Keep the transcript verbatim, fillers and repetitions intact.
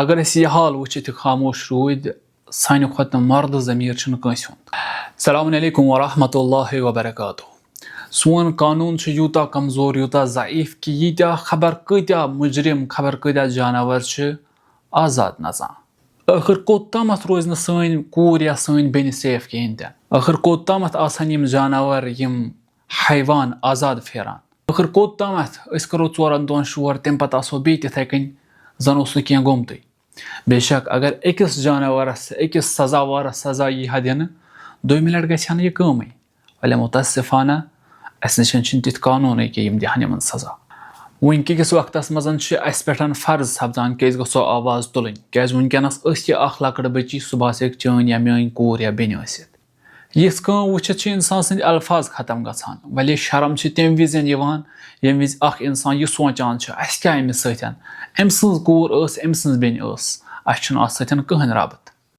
اگر أسۍ یہِ حال وٕچھِتھ تہِ خاموش روٗدۍ، سانہِ کھۄتہٕ مردٕ ضمیٖر چھُنہٕ کٲنٛسہِ ہُنٛد۔ السلام علیکم ورحمۃ اللہ وبرکاتہ۔ سون قانوٗن چھُ یوٗتاہ کمزور، یوٗتاہ ضعیف کہِ ییٖتیٛاہ خبر کۭتیٛاہ مُجرِم، خبر کۭتیٛاہ جانور چھِ آزاد نژان۔ ٲخٕر کوٚت تامَتھ روزِ نہٕ سٲنۍ کوٗر یا سٲنۍ بیٚنہِ safe کِہیٖنۍ تہِ نہٕ؟ ٲخٕر کوٚت تامَتھ آسَن یِم جانور، یِم حیوان آزاد پھیران؟ ٲخٕر کوٚت تامَتھ أسۍ کَرو ژورَن دۄہَن شور، تَمہِ پَتہٕ آسو بیٚیہِ تِتھَے کٔنۍ زَن اوس نہٕ کینٛہہ گوٚمتُے؟ بے شک، اگر أکِس جانورس، أکِس سزاوارس سزا یی ہا دِنہٕ، دوٚیمہِ لٹہِ گژھِ ہا نہٕ یہِ کٲمٕے۔ ولی متاسفانہ، اسہِ نِش چھِنہٕ تِتھۍ قانوٗنٕے کہِ یِم دِہن یِمن سزا۔ وٕنکہِ کِس وقتس منٛز چھِ اسہِ پٮ۪ٹھ فرض سپدان کہِ أسۍ گژھو آواز تُلٕنۍ، کیازِ وٕنکیٚنس أسۍ چھِ اکھ لۄکٕٹ بچی، صبحس ہیٚکہِ چٲنۍ یا میٲنۍ کوٗر یا بیٚنہِ ٲسِتھ۔ یِژھ کٲم وٕچھِتھ چھِ انسان سٕنٛدۍ الفاظ ختم گژھان۔ ولی شرم چھِ تمہِ وِزِ یِوان، ییٚمہِ وِزِ اکھ انسان یہِ سونٛچان چھُ، اسہِ کیٛاہ أمِس سۭتۍ؟ أمۍ سٕنٛز کوٗر ٲس، أمۍ سٕنٛز بیٚنہِ ٲس، اسہِ چھُنہٕ اتھ سۭتۍ کٕہٕنۍ ربط۔